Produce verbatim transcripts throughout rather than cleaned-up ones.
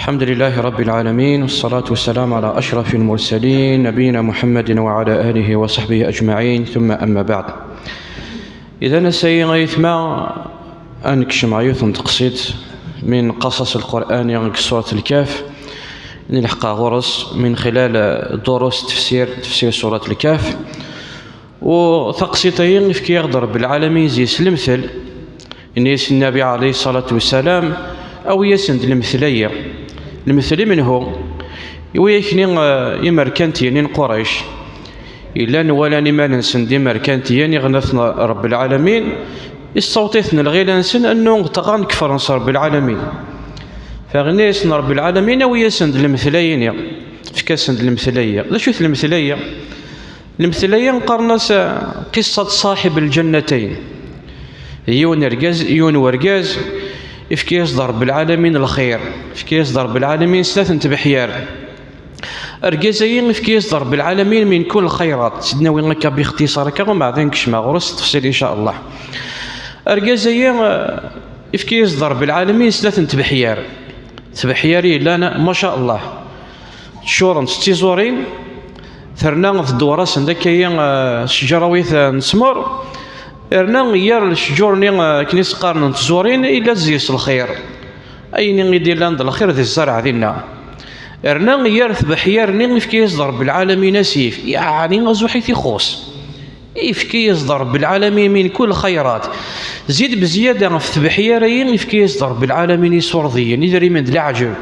الحمد لله رب العالمين، والصلاة والسلام على أشرف المرسلين، نبينا محمد وعلى آله وصحبه أجمعين، ثم أما بعد. إذا نسينا أيثما أنكشم عيوث تقصيد من قصص القرآن، يعني سورة الكهف، نلحق غرس من خلال دروس تفسير، تفسير سورة الكهف. وتقصيتين في كي يغدر بالعالمين زي سلمثل. إن يس النبي عليه الصلاة والسلام أو يسند المثلية. المثل من هو؟ ويكني، آه، إمركنتيين قريش. إلا نوالان إيمان نسند إمركنتيين يغنثنا رب العالمين. الصوتيث الغيلة نسن أنه تغان كفر نصر رب العالمين. فغنيسن رب العالمين أو يسند المثليين. فكسند المثلية. لا شو المثلية؟ المثلية نقارنس قصة صاحب الجنتين. يون رجاز، يون ورجاز، يفكيس ضرب العالمين الخير، يفكيس ضرب العالمين ثلاثة بحيار. أرجازين يفكيس ضرب العالمين من كل الخيرات. سيدنا وين لك باختصار كما بعدين كشما غرس التفصيل إن شاء الله. أرجازين، آه، يفكيس ضرب العالمين ثلاثة بحيار. تبحياري لنا ما شاء الله. تشورن ستي زورين، ثرنا في الدورة سندكية، آه، شجرويت، آه، نسمر. رنا يار الشجور ني، آه، كنيس قارن تزورين إلا زيس الخير. أين يدي لاند الخير ذي الزرع ذينا. رنا يار ثبحيار ني في كيس ضرب العالمين سيف. يعني غزوحي في خوص. يفكي يصدر بالعالمين من كل خيرات. زيد بزيادة في ثبحيارين يفكي يصدر بالعالمين يسورضيين. إذا من العجب.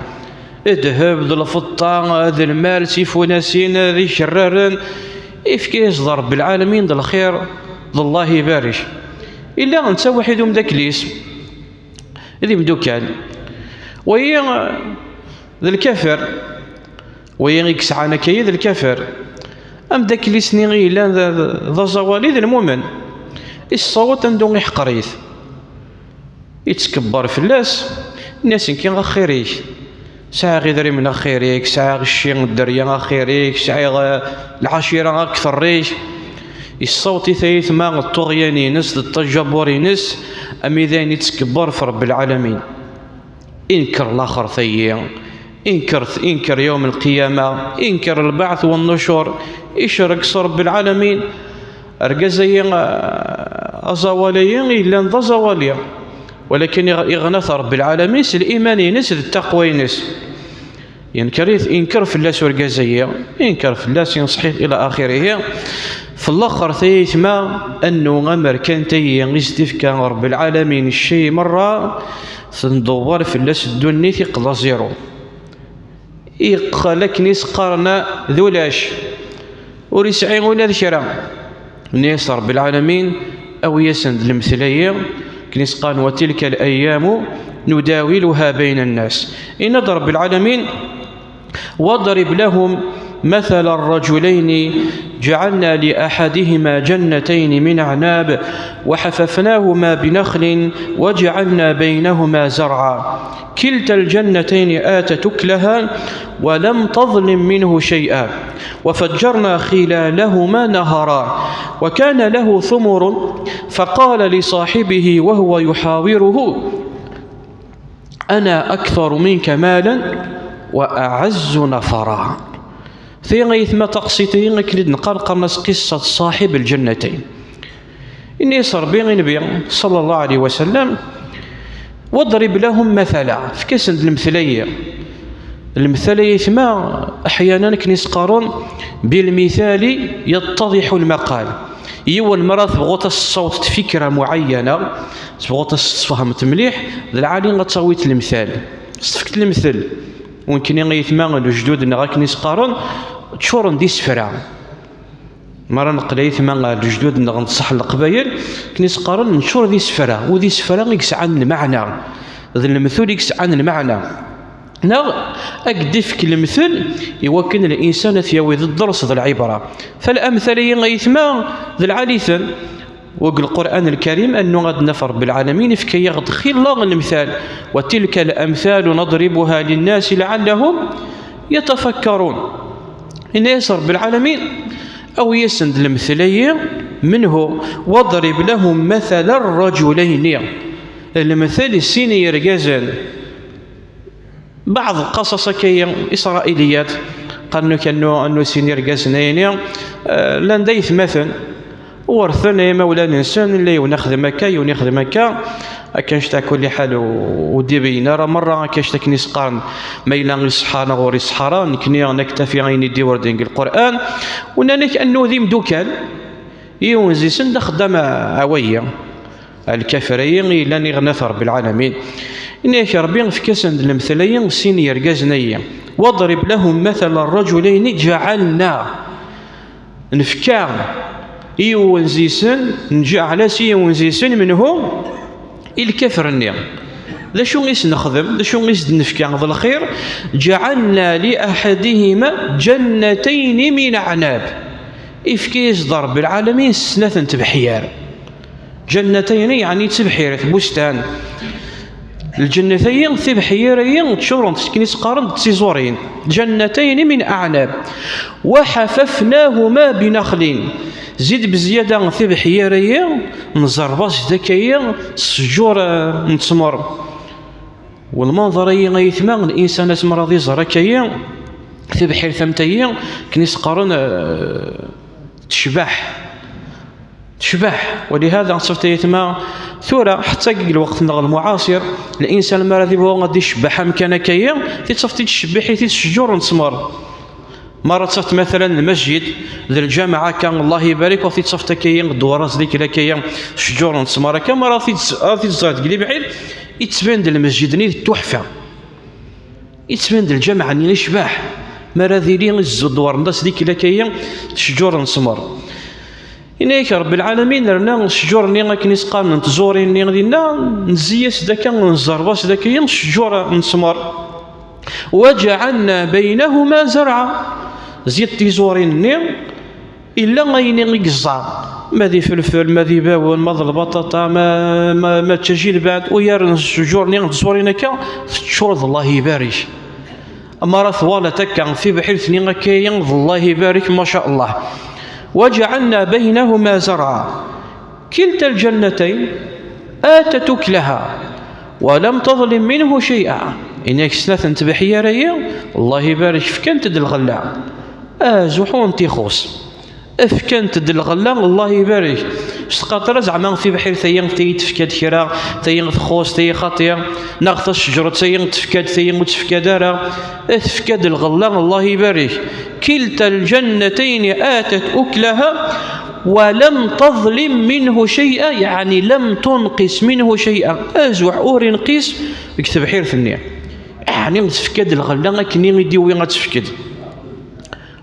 الذهب، الفضة، هذا المال، سيفوناسين، ذي شرارن. يفكي يصدر بالعالمين ذا الخير. ذا الله يبارك. إلا أنت واحد من ذاك ليس. ذي مدوكال. وهي ذا الكافر. وهي يكسعان كيد الكافر. أم ذاك اللي سني يلان ذا، ذا، ذا زوالي ذا المؤمن. الصوت عنده يحقريث. يتكبر في الناس. الناس كي أخيريك. ساعة غير من أخيريك، ساعة غشي الدريا أخيريك، ساعة غ-، العشيرة أكثر ريك. الصوت ثيث ما الطغيان ينس، التجبر ينس. أمي ذين يتكبر في رب العالمين. إنكر الآخر ثيي، إنكر، إنكر يوم القيامة، إنكر البعث والنشور، إشرك صرب العالمين. أرجزي، آه، أزوالي، إلا أن أزوالي. ولكن يغ-، يغنى رب العالمين، سي الإيمان ينس، التقوى ينس. ينكر، إنكر في الله سور جزية، إنكر في الله سين صحيح إلى آخره. في الآخر ثيث ما أنه أمر كان تيي يستفكى رب العالمين الشيء مرة، تندور في الله سدوني ثقل زيرو. يقلك نسقرنا ذولاش. ورسعي ولا ذكرى. نيس رب العالمين، أو يسند المثلية، كنسقان: "وتلك الأيام نداولها بين الناس". إن رب العالمين، "واضرب لهم مثل الرجلين جعلنا لأحدهما جنتين من أعناب وحففناهما بنخل وجعلنا بينهما زرعا كلتا الجنتين آتت أكلها ولم تظلم منه شيئا وفجرنا خلالهما نهرا وكان له ثمر فقال لصاحبه وهو يحاوره أنا أكثر منك مالا وأعز نفرا". ثيغيث ما تقصيتي أكلد نقال قرنس قصة صاحب الجنتين. إني صربي النبي صلى الله عليه وسلم: "واضرب لهم مثلا"، فكسند المثلية. المثلية ثما أحيانا كنسقارون: "بالمثال يتضح المقال". يوان مرة تبغوت الصوت فكرة معينة، تبغوت تفهمت مليح، ذا العالي غتصاويت المثال. صفكت المثل. ويمكن يثما الجدود نغا كنسقارون تشورن دي سفرة. مرة نقل يثما الجدود نغا نصح القبايل، كنسقارون نشور دي سفرة، ودي سفرة يسعان المعنى. ذا المثل يسعان المعنى. نغ أكدفك المثل يوكن الإنسان ثياوي ذا الدرس ذا العبرة. فالأمثلية يثما ذا العاليثن. وقال القرآن الكريم أنه غاد نفر بالعالمين في كي يغض خير الله المثال: "وتلك الأمثال نضربها للناس لعلهم يتفكرون". إن يسر بالعالمين أو يسند المثلية منه: "واضرب لهم مثل الرجلين". المثل السيني يرجزن. Baɛḍ qasas akka-yi, israiliyat, qannu kannu annu sin irgazen ayni, eh, llan d aytmaten, werten imawlan-nsen, la yiwen ixdem akka, yiwen ixdem akka, akka ncta kulli ḥal u-, ur d-ibayyen ara merra akka ncta akken i s-qqaren ma yella iṣeḥḥa neɣ ur iṣeḥḥa ara, nekni nektafi ayen i d-iwerdin deg Lqur'an, u nnan-ak annu d imdukal, yiwen zi-sen d axeddam a, a wayi. Lkafir-ayi i yellan iɣnat Rebbi lɛalamin. Ini-ak Rebbi, efk-asen-d lemtel-ayi, sin yergazen-ayi. Waḍrib lahum matala rrajulayni ǧaɛalna. Nefka i yiwen zi-sen, nǧeɛl-as i yiwen zi-sen, menhu, i lkafir-nni. D acu i s-nexdem? D acu i s-d-nefka d lxir? Ǧaɛalna li aḥadihima ǧannatayni min aɛnab. Ifka-yas-d Rebbi lɛalamin snat n tbeḥyar. Ǧannatayni, yeɛni d tibḥirt, bustan. Lǧennat-ayi, tibḥyar-ayi, ččurent, akken i s-qqaren, d tiẓurin. Ǧannatayni min aɛnab. Wa ḥafafnahuma bi naxlin. Zid bezyada tibḥyar-ayi, nẓerb-as-d akka-yi s ttjur, eh, n ttmer. Lmanḍer-ayi, ay aytma, n insan asmi ara ad iẓer akka-yi, tibḥirt am tayi, akken i s-qqaren, eh, tecbeḥ. Tecbeḥ. Walihada, ttafet ay aytma, tura, ḥetta deg lweqt-nneɣ lmuɛasir, linsan mi ara ad ibɣu ad icebbeḥ amkan akka-yi, tittafet-id tcebbeḥ-it-id s ttjur n ttmer. Mi ara ttafet, matalan, lmasjid, d lǧameɛ akka, Allah ibarek, ur tittafet akka-yi, ddwar-as deg akka-yi, s ttjur n ttmer akka, mi ara titt-, ara tittẓer deg lebɛid, ittban-d lmasjid-nni d tuḥfa. Ittban-d lǧameɛ-nni icbeḥ, mi ara d-ili izzu ddwar-nni s deg akka-yi, s ttjur n ttmer. Ini-ak Rebbi lɛalamin, nerna ccjur-nni akken i s-qqaren n tẓurin-nni dinna, nezzi-as-d akka, nẓerb-as-d akka-yi ccjur n ttmer. Wa ǧaɛalna baynahuma zerɛa. Zid tiẓurin-nni, illa ayen i yeẓẓa. Ma d ifelfel, ma d ibawen, ma d lbaṭaṭa, ma, ma, ma d tajilbant, u yar n ccjur-nni n tẓurin akka, teččur d Allah ibarek. Ma ara twalaḍ akka, tibḥirt-nni akka-yi, d Allah ibarek, ma sha Allah. Wa ǧaɛalna baynahuma zerɛa. Kilta lǧannatayn atat ukulaha wa lam taḍlim minhu cay'a. Ini-ak snat n tbeḥyar-ayi, Allah ibarek, fkant-d lɣella. Azuḥ ur tent-ixuṣ. Fkant-d lɣella, Allah ibarek. S tqaṭra zeɛma tibḥirt-ayi, tayi tefka-d kra, tayi txuṣ, tayi xaṭi, neɣ taceǧret-ayi tefka-d, tayi ur tefka-d ara. Tefka-d lɣella, Allah ibarek. Kilta lǧannatayni atat ukulaha wa lam taḍlim minhu cay'a, yeɛni lam tunqis minhu cay'a. Azuḥ ur inqis deg tebḥirt-nni. Yeɛni tefka-d lɣella akken i d-iwi ad tefked.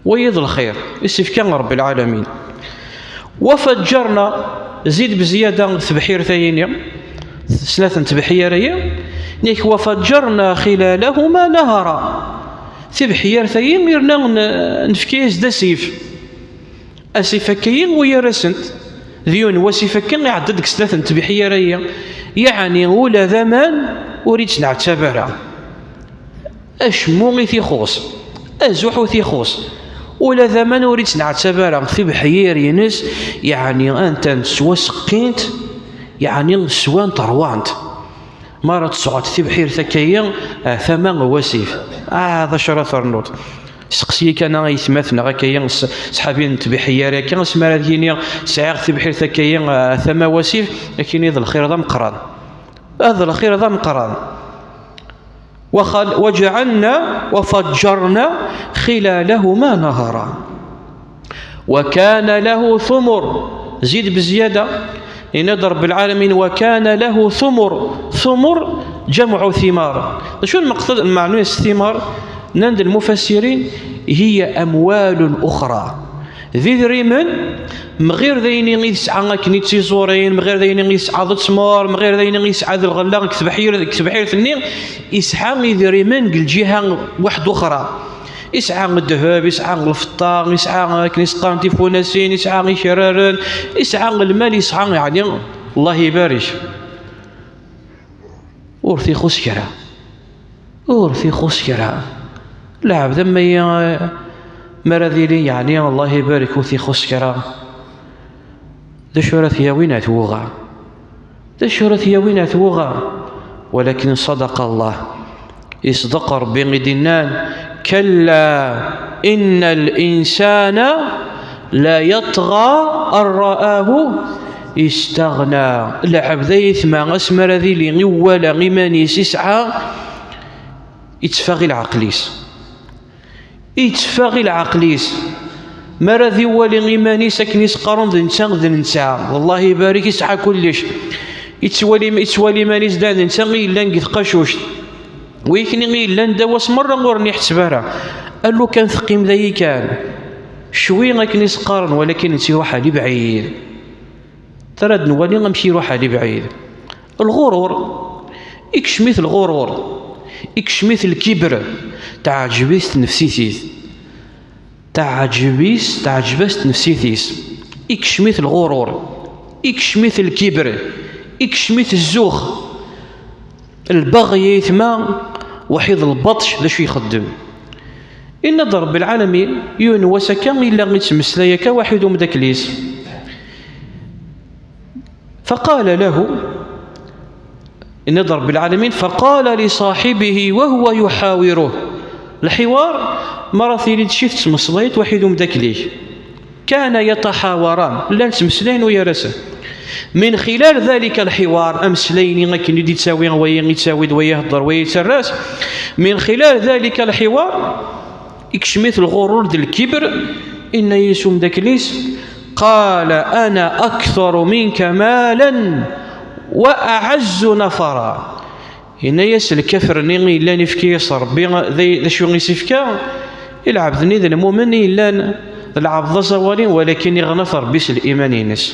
Wayi d lxir i s-ifka Rebbi lɛalamin. Wa fajjarna, zid bezyada tebḥirt-ayi-nni, snat n tbeḥyar-ayi, nek wa fajjarna xilalahuma nahara. Tibḥyart-ayi irna n-, nefka-yas-d asif. Asif akka-yi u yerra-sent. D yiwen n wasif akka iɛedda-d deg snat n tbeḥyar-ayi. Yeɛni ula d aman ur ittneɛtab ara. Acemma ur t-ixuṣ, azuḥ ur t-ixuṣ. Ula d aman ur ittneɛtab ara, tibeḥyar-ines, yeɛni anta n ttwaseqqint, yeɛni swant ṛwant. Mi ara tesɛuḍ tibḥirt akka-yi, ah, tama n wasif, ah, d acu ara ternuḍ? Seqsi-yi kan a aytma-tneɣ akka-yi, s-, ṣḥabi n tbiḥyar akka, asmi ara d-yini sɛiɣ tibḥirt akka-yi, ah, tama n wasif, ad k-yini d lxir d ameqqran. Ah, d lxir d ameqqran. وخل-، وجعلنا وفجرنا خلالهما نهرا وكان له ثمر. Zid bezyada, yenna-d Rebbi lɛalamin, وكان له ثمر. ثمر جمع ثمار. D acu lmeqsed, lmeɛna-s ثمار? Nnan-d lmufassirin, هي أموال أخرى. D idrimen, mɣir d ayen i tesɛa akken i d tiẓurin, mɣir d ayen i tesɛa d ttmer, mɣir d ayen i tesɛa d lɣella deg tebḥir-, deg tebḥirt-nni, isɛa idrimen deg lǧiha waḥed uxra. Isɛa ddheb, isɛa lfeṭṭa, isɛa akken i s-qqaren tifunasin, isɛa ikraren, isɛa lmal, isɛa, yeɛni, Allah ibarek. Ur t-ixuṣ kra. Ur t-ixuṣ kra. Lɛebd am waya, mi ara d-yili, yeɛni, Allah ibarek, ur t-ixuṣ kra, d acu ara t-yawin ar twuɣa? D acu ara t-yawin ar twuɣa? Walakin ṣadaqa Allah. Isdeq Ṛebbi i d-innan: "Kalla inna l-insana la yatɣa an ra'ahu istaɣna." Lɛebd ay aytma, asmi ara d-ili iwala iman-is isɛa, itteffeɣ i leɛqel-is. Itteffeɣ i leɛqel-is. Mi ara d-iwali iman-is akken i s-qqaren d netta, d netta. Wellah ibarek, isɛa kullec. Ittwali, ittwali iman-is d netta i yellan deg tqacuct. Wi akken i yellan ddaw-as merra ur nniḥetteb ara. Allu kan teqqim dayi kan. Cwi akken i s-qqaren, walakin netta iruḥ ar lebɛid. Tara ad nwali amek iruḥ ar lebɛid. Lɣurur. Ikcem-it lɣurur. Ikcem-it lkibr. Teɛǧeb-it tnefsit-is. Teɛǧeb-it, teɛǧeb-as tnefsit-is. Ikcem-it lɣurur. Ikcem-it lkibr. Ikcem-it zzux. Lbaɣi, aytma, waḥid lbaṭc d acu ixeddem. Inna-d Ṛebbi lɛalamin, yiwen wass akka, yella ittmeslay akka waḥid umeddakel-is. Faqala lahu, inna-d Ṛebbi lɛalamin, faqala li ṣaḥibihi wa huwa yuḥawiruh. Lḥiwar, mi ara tili d ci tettmeslayeḍ waḥid umeddakel-ik. Kana yataḥawaran, llan ttmeslayen u gar-asen. Min xilal dhalika lḥiwar, ameslay-nni akken i d-ittawi, wayi ittawi-d, wayi ihedder, wayi yettarra-s. Min xilal dhalika lḥiwar, ikcem-it lɣurur d lkibr, inna-yas umeddakel-is, qala ana aktharu minka malan wa aɛazzu nafara. Yenna-yas lkafr-nni i yellan ifka-yas Ṛebbi, d d acu i s-ifka? I lɛebd-nni d lmumen i yellan d lɛebd d aẓawali, walakin iɣna-t Ṛebbi s liman-ines.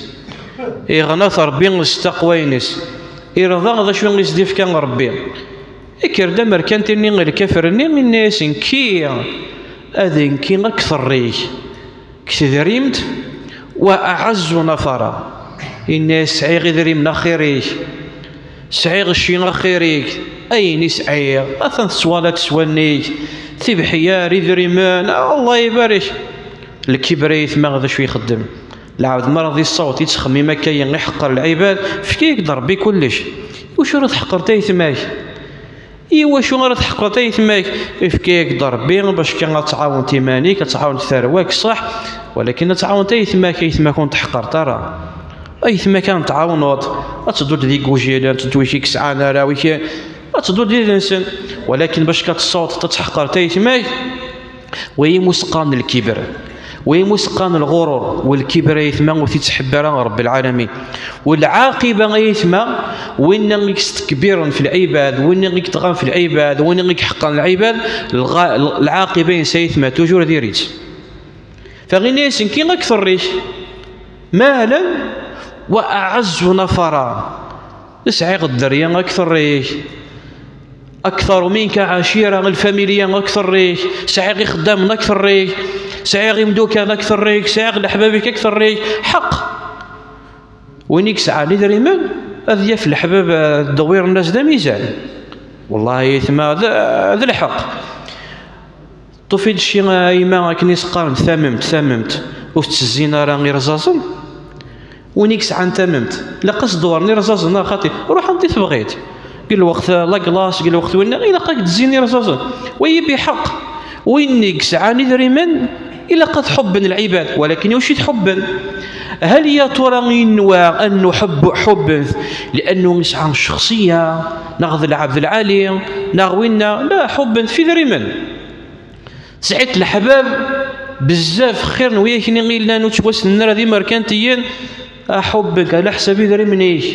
Iɣna-t Ṛebbi s taqwa-ines. Irḍa d acu i s-d-ifka Ṛebbi. Ikker-d amerkanti-nni i lkafr-nni, inna-yas nekki ad nekki akteṛ-ik deg tedrimt, wa aɛazzu nafara. Inna-yas sɛiɣ idrimen axir-ik, sɛiɣ cci axir-ik, ayen i sɛiɣ, atan tettwalaḍ s wallen-ik, tibeḥyar, idrimen, Allah ibarek. Lkibr, aytma, d acu ixeddem? Lɛebd mi ara d-issaweḍ yettxemmim akka, iḥeqqer lɛibad, fka-yak-d Ṛebbi kullec. Iwacu ara tḥeqqreḍ aytma-k? Iwacu ara tḥeqqreḍ aytma-k? Ifka-yak-d Ṛebbi bac kan ad tɛawneḍ iman-ik, ad tɛawneḍ tarwa-k, ṣṣeḥ, walakin ad tɛawneḍ aytma-k, aytma-k ur n-tḥeqqreḍ ara. Aytma-k ad n-tɛawneḍ, ad tedduḍ d igujilen, ad tedduḍ wik i yesɛan arraw-ik, ad tedduḍ yid-nsen, walakin bac kan ad tessaweḍ ad tḥeqqreḍ aytma-k, wayi mus qqaren lkibr, wayi mus qqaren lɣurur, u lkibr, aytma, ur t-ittḥebb ara Ṛebbi lɛalamin. U lɛaqiba, aytma, winna i yestekbiren fi lɛibad, winna i yeṭɣan fi lɛibad, winna i iḥeqqren lɛibad, lɣa-, lɛaqiba-ines, aytma, toujours diri-tt. Fa inna-yas nekki akteṛ-ik malan wa aɛazzu nafara. Sɛiɣ dderya akteṛ-ik, aktharu minka ɛacira, lfamilya akteṛ-ik, sɛiɣ ixeddamen akteṛ-ik, sɛiɣ imdukal akteṛ-ik, sɛiɣ leḥbab-ik akteṛ-ik. Ḥeqq. Win i yesɛan idrimen ad yaf leḥbab, eh, ddewwiren-as d amizan. Wallahi, aytma, d, d lḥeqq. Tufiḍ cci, a yemma, akken i s-qqaren tamemt, tamemt, ur tettezzin ara irẓaẓen. Win i yesɛan tamemt, ilaq ad s-dewren irẓaẓen, neɣ xaṭi, ruḥ anda i tebɣiḍ. Deg lweqt, eh, la glace, deg lweqt winna, ilaq ad k-d-zzin irẓaẓen. Wayi biḥeqq, win i yesɛan idrimen, ilaq ad ḥubben lɛibad, walakin iwacu i t-ḥubben? Hal ya tura inwa annu ḥubben-t liannu yesɛa ccexṣiya, neɣ d lɛebd lɛali, neɣ winna? La, ḥubben-t f idrimen. Tesɛiḍ leḥbab bezzaf xir n wiyaken i yellan ur ttwassnen ara d imerkantiyen, aḥubben-k ɛla ḥsab idrimen-ik.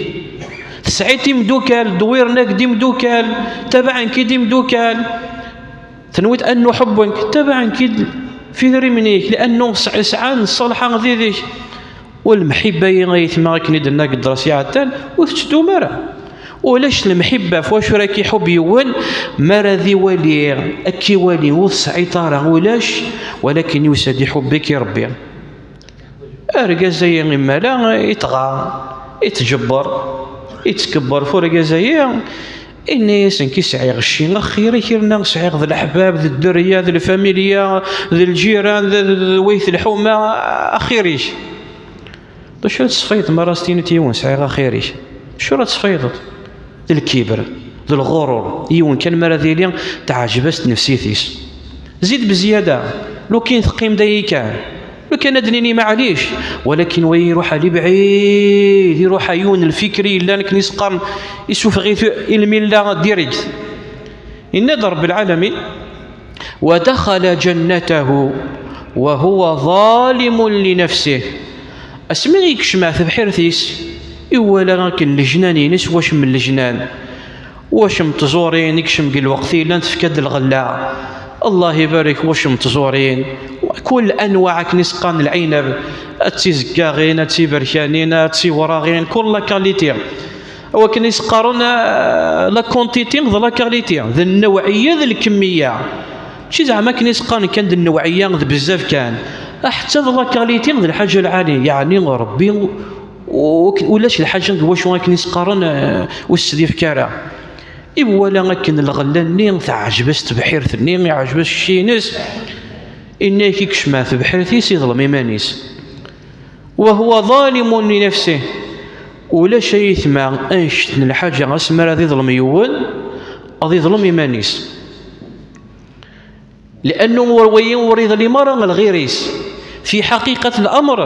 Tesɛiḍ imdukal, ddewwiren-ak-d imdukal, tabaɛen-k-id imdukal. Tenwiḍ annu ḥubben-k, tabaɛen-k-id f idrimen-ik, liannu sɛ-, sɛan ṣṣalḥa did-k. U lmeḥibba-yi, aytma, akken i d-tenna deg dders iɛeddan, ur tettdum ara. Ulac lmeḥibba f wacu ara k-iḥubb yiwen, mi ara d-iwali, ad k-iwali ur tesɛiḍ ara ulac, walakin yusa-d iḥubb-ik i Ṛebbi. Argaz-ayi imala itɣa, itǧebber, ittkebber f urgaz-ayi, inna-yas nekki sɛiɣ cci axir-ik, yerna sɛiɣ d leḥbab, d dderya, d lfamilya, d lǧiran, d, d, d wayt lḥuma, axir-ik. D acu ara tesfaydeḍ mi ara s-tiniḍ yiwen sɛiɣ axir-ik? D acu ara tesfaydeḍ? D lkibr. d lɣurur. Yiwen kan mi ara d-yili teɛjeb-as tnefsit-is. Zid bezyada, lukin teqqim dayi kan, lukan ad d-nini maɛlic, walakin wa iruḥ a libɛid, iruḥ a yiwen lfikri yellan akken i s-qqaren, isuffeɣ-it i lmilla direct. Yenna-d Rebbi lɛalamin: ودخل جنته وهو ظالم لنفسه. Asmi i yekcem ar tebḥirt-is, iwala akken lejnan-ines wacem lejnan, wacem tẓurin, ikcem deg lweqt yellan tefka-d lɣella. Allah ibarek, wacem tẓurin, kul anwaɛ akken i s-qqaren lɛinab, ad d tizeggaɣin, ad d tiberkanin, ad d tiwraɣin, kul la qualité. Awakken i s-qqaren, eh, la quantité d la qualité, d nnewɛiyya d lkemmiya. Mačči zeɛma akken i s-qqaren kan d nnewɛiyya d bezzaf kan. Aḥetta d la qualité d lḥaǧa lɛali, yeɛni Rebbi u-, ulac lḥaǧa deg wacu akken i s-qqaren, eh, ur s-d-ifki ara. Iwala akken lɣella-nni teɛjeb-as tebḥirt-nni, iɛjeb-as cci-ines, inna-yak ikcem ar tebḥirt-is, iḍlem iman-is. وهو ظالم لنفسه. Ulac ayetma annect n lḥaǧa asmi ara d-iḍlem yiwen, ad iḍlem iman-is. Liannu ur, wayi ur iḍlim ara lɣir-is. Fi ḥaqiqat l-amr,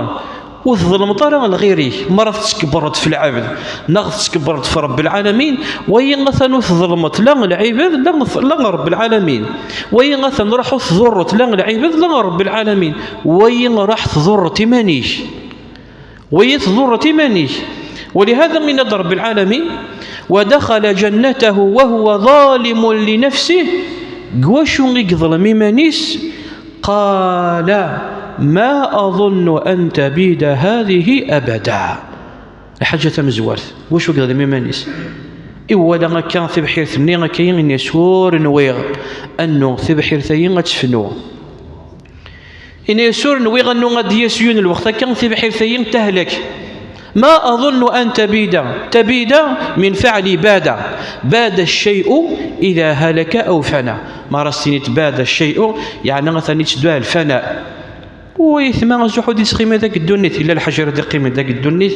ur tḍelmeḍ ara lɣir-ik. Mi ara tettkebreḍ f lɛebd, neɣ tettkebreḍ f Rebbi lɛalamin, wayi atan ur tḍelmeḍ la lɛibad, la, la Rebbi lɛalamin. Wayi atan ruḥ ur tḍurreḍ la lɛibad, la Rebbi lɛalamin. Wayi ruḥ tḍurreḍ iman-ik. Wayi tḍurreḍ iman-ik. ولهذا yenna-d Rebbi lɛalamin: ودخل جنته وهو ظالم لنفسه. Deg wacu i yeḍlem iman-is? قال: ما أظن أن تبيد هذه أبدا. Lḥaǧa tamezwart, wacu i yeḍlem iman-is? Iwala akka tibḥirt-nni akka, yenna-yas: ur nwiɣ annu tibḥirt-ayi ad tefnu. Ini-as: ur nwiɣ annu ad d-yas yiwen lweqt akka tibḥirt-ayi tehlek. ما أظن أن تبيد. تبيد من فعل باد. باد الشيء إذا هلك أو فنى. Mi ara s-tiniḍ باد الشيء, yeɛni atan yetteddu ar lfana. Wayetma azuḥ ur d-yettɣimi deg ddunit, yella lḥaǧa ara d-yeqqimen deg ddunit.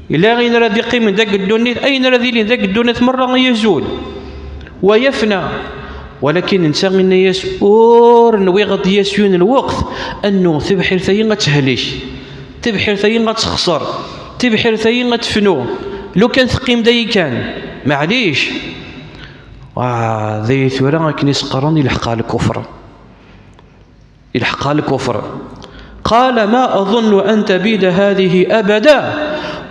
Yella ayen ara d-yeqqimen deg ddunit, ayen ara d-yilin deg ddunit merra i yazul. ويفنى. Walakin netta yenna-yas: ur nwiɣ ad d-yas yiwen lweqt annu tibḥirt-ayi ad tehlek, tibḥirt-ayi ad texṣer, tibḥirt-ayi ad tefnu. Lukan teqqim dayi kan, maɛlic. Ah, dayi tura akken i s-qqaren, ilḥeq ar lkufr. Ilḥeq ar lkufr. قال: ما أظن أن تبيد هذه أبدا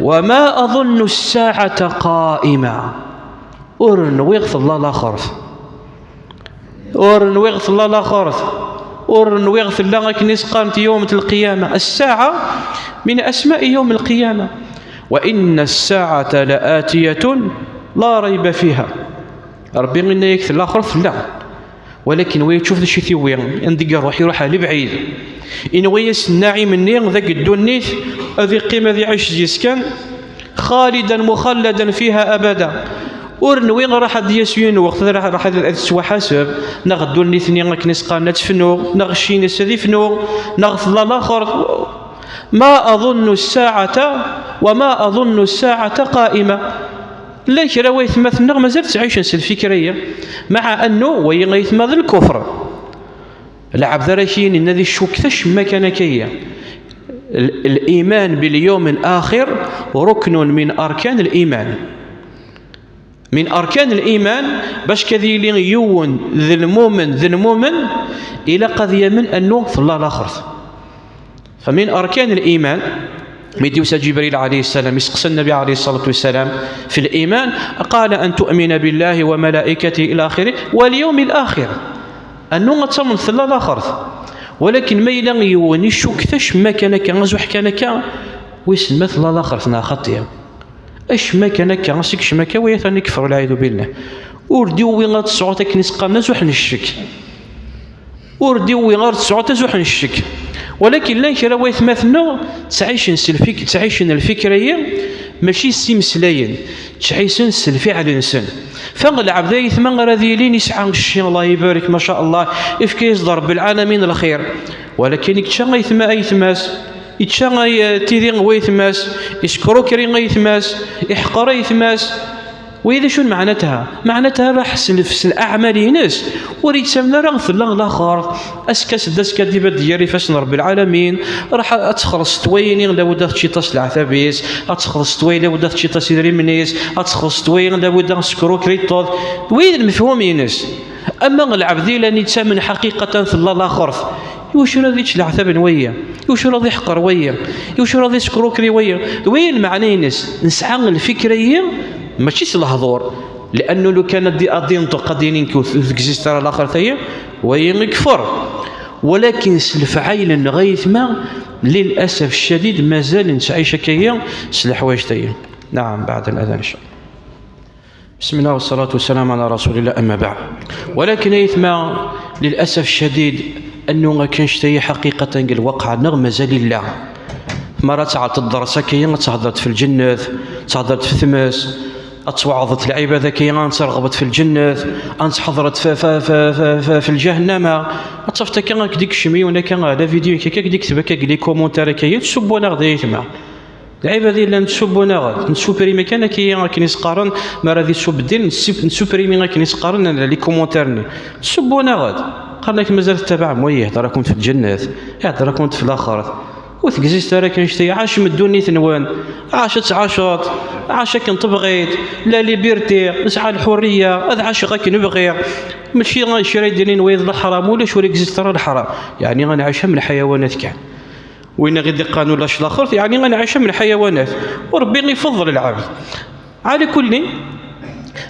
وما أظن الساعة قائمة. Ur nwiɣ tella laxert. Ur nwiɣ tella laxert. Ur nwiɣ tella akken i s-qqarent yawmet lqiyama. الساعة من أسماء يوم القيامة. وإن الساعة لآتية لا ريب فيها. Rebbi yenna-yak tella laxert, tella. Walakin wa yeččuf d acu i t-iwwi, anda i iruḥ, iruḥ ar lebɛid. Inwa-yas nnaɛim-nni deg ddunit, ad iqqim, ad iɛic yis kan, خالدا مخلدا فيها أبدا. Ur nwiɣ ara ad d-yas yiwen lweqt, ad, ad, ad tettwaḥaseb, neɣ ddunit-nni akken i s-qqaren ad tefnu, neɣ cci-ines ad ifnu, neɣ tella laxert. ما أظن الساعة، وما أظن الساعة قائمة. Llan kra waytmaten-nneɣ mazal ttɛicen s lfikra-yi, مع أنه wayi aytma d lkufr. Lɛebd ara k-yinin ad icukket acemma kan akka-yi. L-, الإيمان باليوم الآخر ركن من أركان الإيمان. من أركان الإيمان, bac ad yili yiwen d lmumen, d lmumen, ilaq ad yamen annu tella laxert. فمن أركان الإيمان, mi d-yusa Ǧibril alayhi ssalam, iseqsa Nnabi alayhi ṣṣalatu wassalam في الإيمان, قال: أن تؤمن بالله وملائكته إلى آخره واليوم الآخر. Annu ad tamneḍ tella laxert. Walakin ma yella yiwen icukket acemma kan akka, azuḥ kan akka, wissen ma tella laxert neɣ xaṭi. Acemma kan akka, as ikcem akka, wa atan ikeffer, والعياذ بالله. Ur d-iwwi ad tesɛuḍ akken i s-qqaren azuḥ n ccek. Ur d-iwwi ar tesɛuḍ azuḥ n ccek. Walakin llan kra waytmaten-nneɣ ttɛicen s lfik-, ttɛicen lfikra-yi, mačči s imeslayen, ttɛicen s lfiɛel-nsen. Fa lɛebd aytma ara d-yilin yesɛa cci, Allah ibarek, ma sha Allah, ifka-yas-d Rebbi lɛalamin lxir. Walakin yečča aytma, aytma-s, yečča ay-, tidi n waytma-s, iskrukri aytma-s, iḥqer aytma-s. Wagi d acu n meɛnatha? Meɛnatha raḥ s lef-, s leɛmal-ines, ur yettamen ara tella laxert. Askka s-d askka d ibedd gar ifassen n Ṛebbi lɛalamin, raḥ ad txelṣ s twayen i lawed ad teččiḍ s leɛtab-is, ad txelṣ s twayen lawed ad teččiḍ s idrimen-is, ad txelṣ s twayen lawed ad teskrukriṭeḍ. Wagi d lmefhum-ines. Ama lɛebd yellan yettamen ḥaqiqatan tella laxert, iwacu ara d-yečč leɛtab n waya? Iwacu ara d-iḥqer waya? Iwacu ara d-iskrukri waya? D waya lmeɛna-ines. Nesɛa lfikra-yi mačči s lehdur, liannu lukan ad d-, ad d-inṭeq, ad d-yini nekk ur t-, ur tegzist ara laxert-aya, waya ikfer. Walakin s lefɛayel-nneɣ ay aytma, lilasaf ccadid, mazal nettɛic akka-yi s leḥwayeǧ-aya. Naɛam, baɛd al-adan, in ca Allah. بسم الله والصلاة والسلام على رسول الله، أما بعد. Walakin ay aytma, lilasaf ccadid, annu akka annect-agi ḥaqiqatan deg lwaqeɛ-nneɣ mazal illa. Mi ara tɛelleḍ dders akka-yi, ad thedreḍ f lǧennet, ad thedreḍ f tmes, ad tweɛḍeḍ lɛibad akka-yi, ad terɣeḍ f lǧennet, ad tḥedreḍ f, f, f, f, f, f lǧahennama. Ad tafeḍ akka ad k-d-ikcem yiwen akka, la vidéo akka, ad k-d-ikteb akka deg les commentaires akka-yi, tessubun-aɣ-d ay aytma. Lɛibad yellan ttsubbun-aɣ-d, nessupprimi kan akka-yi akken i s-qqaren, mi ara d-isubb ddin, nessip-, nessupprimi akken i s-qqaren les commentaires-nni. Ttsubbun-aɣ-d. Qqaren-ak mazal tettabaɛem wa yehder-akent f lǧennet, ihder-akent f laxert. Ur tegzist ara kan annect-agi, ɛacem ddunit-nwen, ɛac ad tɛaceḍ, ɛac akken tebɣiḍ, la liberté, nesɛa lḥurriya, ad ɛaceɣ akken bɣiɣ. Mačči kra i d-inin wa d leḥram, ulac, ur egzist ara leḥram. Yeɛni ad nɛic am lḥayawanat kan. Win i ɣ-d-iqqaren ulac laxert, yeɛni ad nɛic am lḥayawanat. U Ṛebbi ifeḍl lɛebd. Ɛla kulli,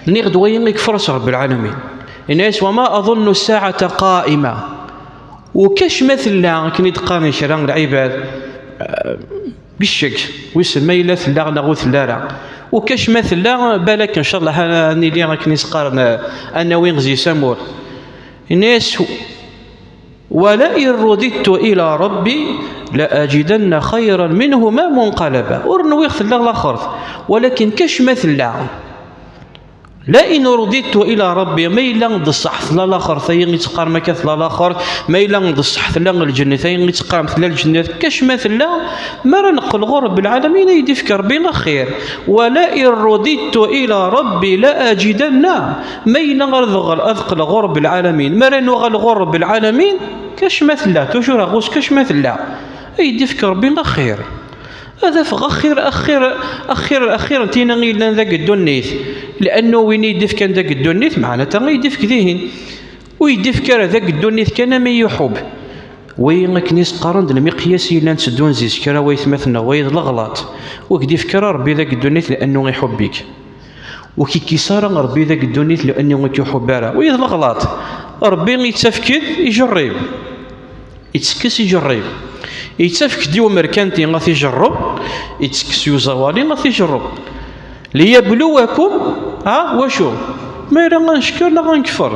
nniɣ-d wayi ikfer s Ṛebbi lɛalamin. Yenna-yas: وما أظن الساعة قائمة. U kac ma tella, akken i d-qqaren kra n lɛibad, eh, biccek, wissen ma yella tella neɣ ur tella ara. U kac ma tella, balak, ncallah, ad nili akken i s-qqaren, eh, ad nawi zi samur. Yenna-yas: ولئن رددت إلى ربي لأجدن خيرا منهما منقلبا. Ur nwiɣ tella laxert, walakin kac ma tella. لئن رددت إلى ربي, ma yella d ṣṣeḥ tella laxert, ayen i teqqarem akka tella laxert, ma yella d ṣṣeḥ tella lǧennet, ayen i teqqarem tella lǧennet, kac ma tella, mi ara neqqel ɣur Ṛebbi lɛalamin, ad yi-d-ifk Ṛebbi axir. ولئن رددت إلى ربي لأجدن. Ma yella ara d-ɣer-, ad qqleɣ ɣur Ṛebbi lɛalamin, mi ara nuɣal ɣur Ṛebbi lɛalamin, kac ma tella, toujours à gauche, kac ma tella, ad yi-d-ifk Ṛebbi axir. Ad afeɣ axir, axir, axir, axir n tina yellan deg ddunit. Liannu win i yi-d-ifkan deg ddunit, meɛnata ad yi-d-ifk dihin. Ur yi-d-ifk ara deg ddunit kan am i yi-iḥubb. Wayi akken i s-qqaren d lmiqyas i yellan tteddun zi-s kra waytmaten neɣ wayi d leɣlaṭ. Ur k-d-ifk ara Ṛebbi deg ddunit liannu iḥubb-ik. Ur k-ikkis ara Ṛebbi deg ddunit liannu ur k-iḥubb ara. Wayi d leɣlaṭ. Ṛebbi ittafk-d, ijerrib. Ittekkes, ijerrib. Ittafk-d i umerkanti ad t-ijerreb, ittekkes i uẓawali ad t-ijerreb. ليبلوكم, ha, wacu? Ma yella ad neckeṛ neɣ ad nekfeṛ.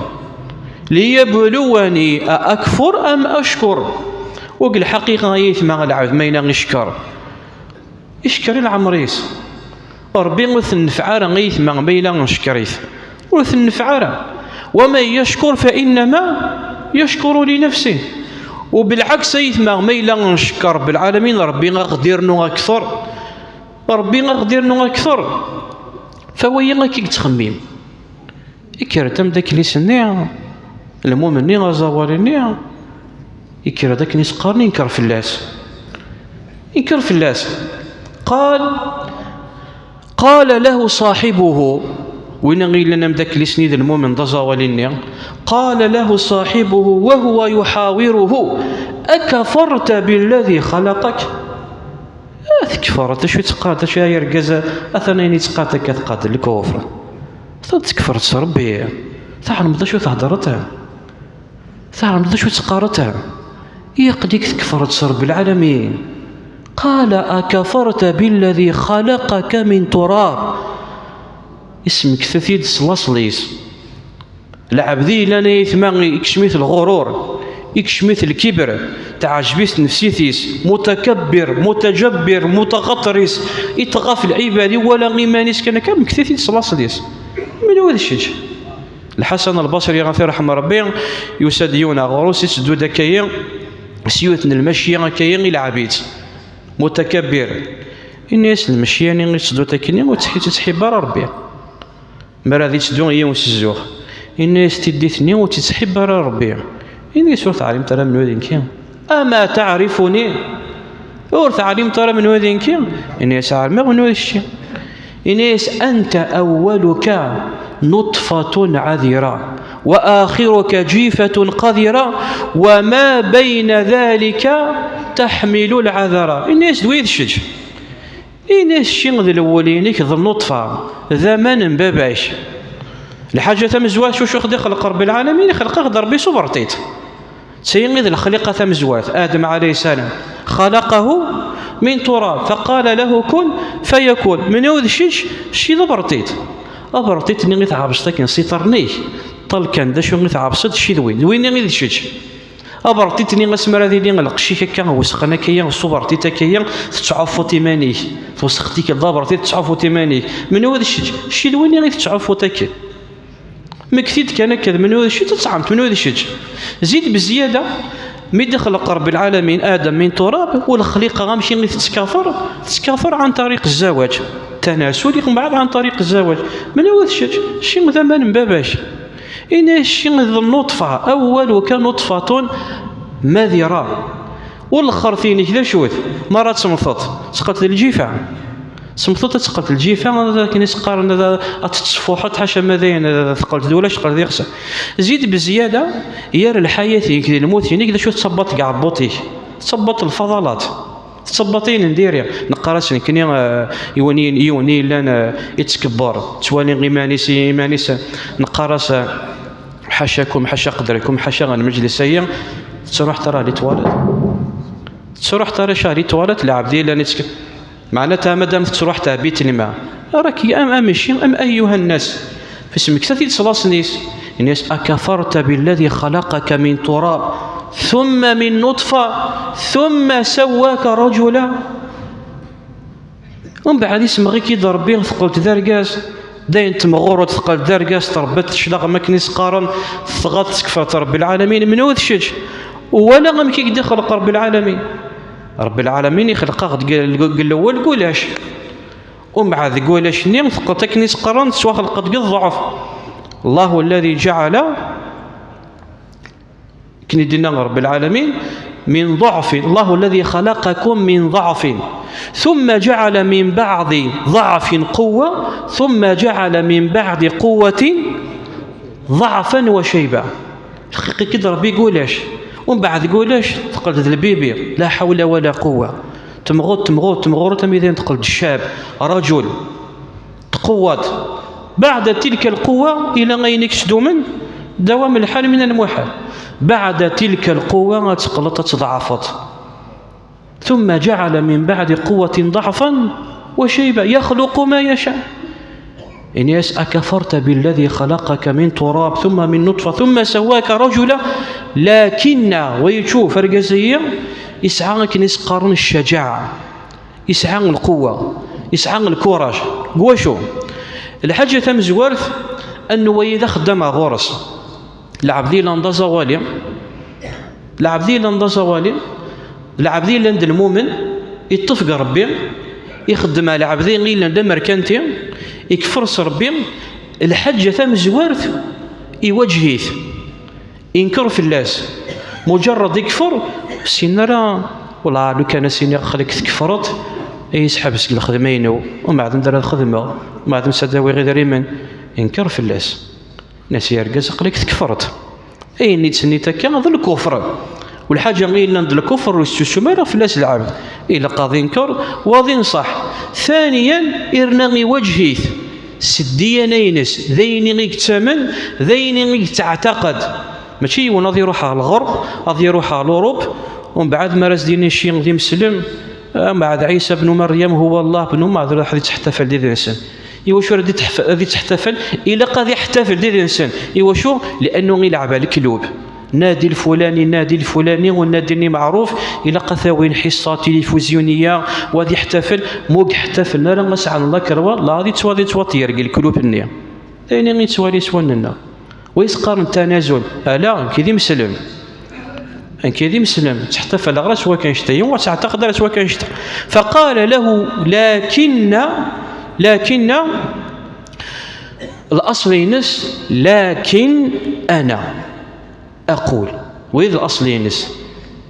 ليبلوني أأكفر أم أشكر. U deg lḥaqiqa ay aytma, lɛebd ma yella icekkeṛ, icekkeṛ i leɛmeṛ-is. Ṛebbi ur t-nefɛ ara ay aytma ma yella ncekkeṛ-it. Ur t-nefɛ ara. ومن يشكر فإنما يشكر لنفسه. U belɛeks ay aytma, ma yella ncekkeṛ Ṛebbi lɛalamin, Ṛebbi ad ɣ-d-irnu akteṛ. Ṛebbi ad ɣ-d-irnu akteṛ. Fa wayi akka i yettxemmim. Ikker-d ameddakel-is-nni, lmum-nni, aẓawali-nni, ikker-d akken i s-qqaren, inker fell-as. Inker fell-as. قال، قال له صاحبه, win i yellan ameddakel-is-nni d lmumen d aẓawali-nni, قال له صاحبه وهو يحاوره: أكفرت بالذي خلقك؟ Ah, tkefreḍ, d acu i teqqareḍ, d acu ay argaz, atan ayen i teqqareḍ akka teqqareḍ lkufr. Tkefreḍ s Ṛebbi, tɛelmeḍ d acu theddreḍ? Tɛelmeḍ d acu teqqareḍ? Yaql-ik tkefreḍ s Ṛebbi lɛalamin. قال: أكفرت بالذي خلقك من تراب. Ismekta-t-id s laṣel-is. Lɛebd i yellan ay aytma ikcem-it lɣurur, ikcem-it lkibr, teɛjeb-it tnefsit-is, mutakabbir, mutajabbir, mutaɣaṭris, iṭɣa f lɛibad, iwala iman-is kan akka, mekta-t-id s laṣel-is. Menwa d kečč? Lḥasan Lbaṣri, ɣef iṛḥem Ṛebbi, yusa-d yiwen ɣur-s, itteddu-d akka-yi s yiwet n lmacya akka-yi, ilɛeb-itt, mutakabbir. Ini-as: lmecya-nni i tettedduḍ akkenni ur tt-, ur tt-iḥib ara Ṛebbi. Mi ara d-itteddu yiwen s zzux, yenna-yas tiddit-nni ur tt-ittḥibbi ara Ṛebbi. Yenna-yas ur teɛlimeḍ ara menhu d nekki? Ama taɛrifuni? Ur teɛlimeḍ ara menhu d nekki? Yenna-yas ɛelmeɣ menhu d kečči. Yenna-yas anta awwaluka nutfatun ɛadira wa axiruka jifatun qadira wa ma bayna dhalika taḥmilu lɛadara. Yenna-yas d wid kečč. Ini kečči d lwul-inek d nnuṭfa, d aman n baba-k. Lḥaǧa tamezwarut, cucu xed ixleq Ṛebbi lɛalamin? Ixleq-aɣ-d Ṛebbi s uberṭiṭ. D tayi i d lexliqa tamezwarut, Adem ɛalayhi ssalam. Xalaqahu min turab, faqala lahu kun fayakun. Menhu d kečč? Kečči d aberṭiṭ. Aberṭiṭ-nni i tɛebseḍ akken s iṭarren-ik, ṭṭal kan d acu i tɛebseḍ, kečči d win. D win i d kečč. Aberṭiṭ-nni asmi ara d-yili lqecc-ik akka, wesxen akka-ya, s uberṭiṭ akka-ya, tettɛuffuḍ iman-ik. Twesxeḍ-ik d aberṭiṭ, tettɛuffuḍ iman-ik. Menhu d kečč? Kečči d win i tettɛuffuḍ akken. Mmekti-d kan akka d menhu d kečč, ad tettɛameḍ menhu d kečč. Zid bezyada, mi d-ixleq Ṛebbi lɛalamin Adem min turab, u lexliqa amek i tettkafer? Tettkafer ɛan ṭariq zzawaj. Tanasul, mbeɛd ɛan ṭariq zzawaj. Menhu d kečč? Kečči d aman n baba-k. Ini kečči d nnuṭfa, awwaluka nutfatun madira. U lxert-inek d acu-t? Mi ara temmteḍ, teqqel d lǧifa. Temmteḍ ad teqqel d lǧifa, akken i s-qqaren, ad, ad tettfuḥeḍ, ḥaca ma dayen, ad teqqel d ulac, teqqel d iɣsan. Zid bezyada, ger lḥayat-inek d lmut-inek, d acu tettebbaḍ deg uɛebbuḍ-ik? Tettebbaḍ lfaḍalat. Tettebbaḍ ayen n diri. Neqqar-as nekkni, eh, yiwen, yiwen i yellan, eh, ittkebber, ttwali iman-is, iman-is, neqqar-as, eh, ḥacakum, ḥaca qedrakum, ḥaca ɣer lmejlis-ayi, tettruḥ tara li twaliḍ. Tettruḥ tara ca li twaliḍ, lɛebd i yellan ittkebber. Meɛna ta madam tettruḥ tɛebbi-tt lma. Raki am, am ici, am ayyuha nnas. Fesmekta-t-id s laṣel-is. Ini-as, أكفرت بالذي خلقك من تراب ثم من نطفة ثم سواك رجلا. Umbeɛd ismeɣ-ik-id Ṛebbi, teqqleḍ d argaz. Dayen temɣureḍ, teqqleḍ d argaz, tṛebbiḍ cclaɣem akken i s-qqaren, tɣaḍ tkefreḍ Ṛebbi lɛalamin. Menhu d kečč? Wala amek i k-d-ixleq Ṛebbi lɛalamin. Ṛebbi lɛalamin ixleq-aɣ-d deg, deg, deg lewwel deg ulac. Umbeɛd deg ulac-nni teqqleḍ akken i s-qqaren tettwaxelqeḍ deg ḍḍeɛf. الله الذي جعل، akken i d-yenna Ṛebbi lɛalamin, من ضعف، الله الذي خلقكم من ضعف ثم جعل من بعد ضعف قوة ثم جعل من بعد قوة ضعفا وشيبة. Ixleq-ik-id Ṛebbi deg ulac. Umbeɛd deg ulac teqqleḍ d lbibi. لا حول ولا قوة. Temɣureḍ, temɣureḍ, temɣureḍ, armi dayen teqqleḍ d ccab, رجل. Tqewwaḍ. بعد تلك القوة, ila ayen i k-sdumen, دوام الحال من المحال. بعد تلك القوة ad teqqleḍ ad tḍeɛfeḍ. ثم جعل من بعد قوة ضعفا وشيبة يخلق ما يشاء. Ini-as, أكفرت بالذي خلقك من تراب ثم من نطفة ثم سواك رجلا. Lakinna, wa yeččuf argaz-agi, yesɛa akken i s-qqaren ccaǧaɛa. Yesɛa lquwwa, yesɛa lkuraj. Deg wacu? Lḥaǧa tamezwart, anwa i d axeddam ɣur-s? Lɛebd yellan d aẓawali, lɛebd yellan d aẓawali, lɛebd yellan d lmumen, iṭṭef deg Ṛebbi, ixeddem ɣer lɛebd yellan d amerkanti, ikfer s Ṛebbi. Lḥaǧa tamezwart, iwaǧeh-it. Inker fell-as. Muǧerred ikfer, ur ssinen ara, wellah, lukan as-iniɣ aql-ik tkefreḍ, ad iyi-sḥebs deg lxedma-inu, umbeɛd anda ara xedmeɣ, umbeɛd ansa ad awiɣ idrimen? Inker fell-as. Nnas i argaz, aql-ik tkefreḍ. Ayen i d-tenniḍ akka d lkufr. U lḥaǧa i yellan d lkufr ur yettusum ara fell-as lɛebd. Ilaq ad inker, wa ad inṣeḥ. Thaniyan, irna iwaǧeh-it s ddiyana-ines, d ayen i yettamen, d ayen i yettaɛtaqed. Mačči yiwen ad iruḥ ɣer lɣerb, ad iruḥ ɣer l'Europe, umbeɛd mi ara s-d-yini cci d imeslem, umbeɛd Ɛisa bnu Meryem huwa Allah bnu, umbeɛd ad iruḥ ad itteḥtafal d idnsen. Iwacu ara d-itteḥf-, ad itteḥtafal? Ilaq ad iḥtafel d idnsen. Iwacu? Liannu ilɛeb ɣer leklub. Nadi lfulani, nadi lfulani, u nadi-nni meɛruf, ilaq ad t-awin ḥiṣṣa tilifuzyuniya, u ad iḥtafel, ma ur iḥtafel ara, ad sɛan lakerwa, la ad ittwa-, ad ittwaṭeyyer deg leklub-nni. D ayen i yettwali s wallen-nneɣ. Wa i s-qqaren tanazul? Ala, nekk d imeslem. Nekk d imeslem, ttḥtafaleɣ ara s wakka anect-a, yiwen ur ttɛeṭṭaqeɣ ara s wakka anect-a. فقال له: لكن، لكن Laṣel-ines, lakin ana aqul. Wid laṣel-ines.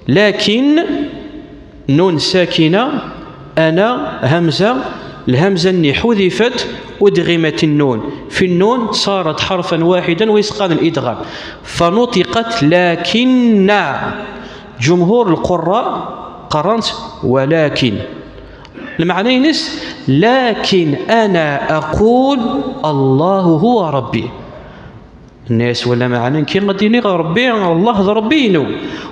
Lakin, nun sakina, ana, hamza, lhamza-nni ḥudifet, udɣimet nnun. Fi nnun, saret ḥarfan waḥidan, wa yesqan lidɣam. Fanuṭiqet lakinna. Ǧumhur lqurra qqaren-tt walakin. Lmeɛna-ines, lakin ana aqul Allahu huwa Rabbi. Nna-yas, wala meɛna nekki ad d-iniɣ Rebbi, Allah d Rebbi-inu.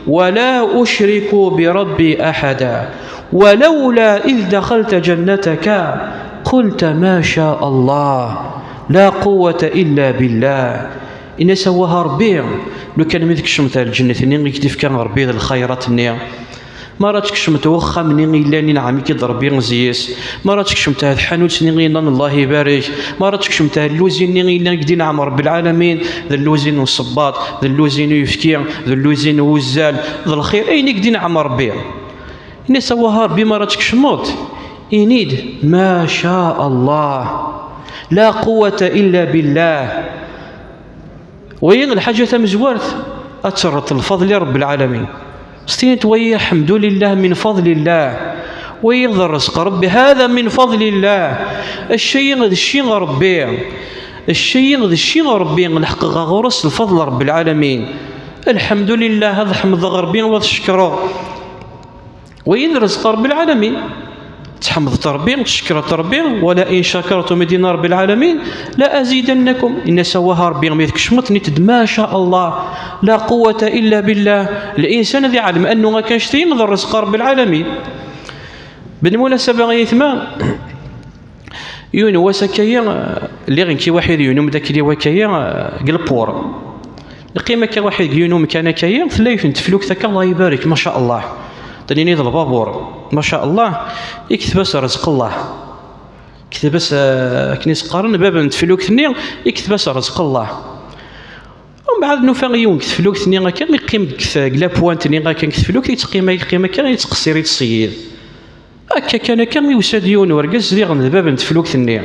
Wala ucriku bi Rabbi aḥada. Walawla id daxalta jannataka qulta ma sha Allah la quwwata illa billah. Ini-as, awah a Rebbi, lukan mi tkecmeḍ ar lǧennet-nni i k-d-ifka Rebbi d lxayrat-nni, mi ara tkecmeḍ wexxam-nni yellan inɛem-ik-id Rebbi zzi-s, mi ara tkecmeḍ ar tḥanut-nni yennan Allah ibarek, mi ara tkecmeḍ ar lluzi-nni yellan i k-d-inɛem Rebbi lɛalamin, d lluzi n ṣṣebbat, d lluzi n uyefki, d lluzi n wuzzal, d lxir, ayen i k-d-inɛem Rebbi. Ini-as, awah a Rebbi, mi ara tkecmeḍ, ini-d ma sha Allah, la quwwata illa billah. Wayi lḥaǧa tamezwart, ad terreḍ lfeḍl i Rebbi lɛalamin. S tiniḍ wayi, ḥemdulillah, min faḍlillah. Wayi d rrezq Rebbi, hada min faḍlillah. Cci-yi d cci n Rebbi. Cci-yi d cci n Rebbi, leḥqeɣ ɣur-s lfeḍl Rebbi lɛalamin. Lḥemdulillah, ad ḥemdeɣ Rebbi, ad cekkreɣ. Wayi d rrezq Rebbi lɛalamin. Tḥemdeḍ Rebbi, tcekkreḍ Rebbi, wala in shakartum, i d-yenna Rebbi lɛalamin, la azidannakum. Ini-as, awah a Rebbi, mi tkecmeḍ, ini-d ma sha Allah, la quwwata illa billah. Linsan ad iɛlem annu akka cci-yi d rrezq Rebbi lɛalamin. Bilmunasaba, ay aytma, yiwen wass akka-yi, lliɣ nekki waḥid, yiwen umeddakel-iw akka-yi, deg lpur. Yeqqim akka waḥid deg yiwen umkan akka-yi, tella yiwet n teflukt akka, Allah ibarek, ma sha Allah. Ad nini d lbabur, ma sha Allah, ikteb-as rrezq Allah. Ikteb-as, eh, akken i s-qqaren, bab n teflukt-nni, ikteb-as rrezq Allah. Umbeɛd nufa yiwen deg teflukt-nni akka, yeqqim deg t-, deg la pointe-nni akka deg teflukt, yettqim, yeqqim akka, yettqeṣṣir, yettṣeyyid. Akka kan akka, yusa-d yiwen urgaz diɣen d bab n teflukt-nni.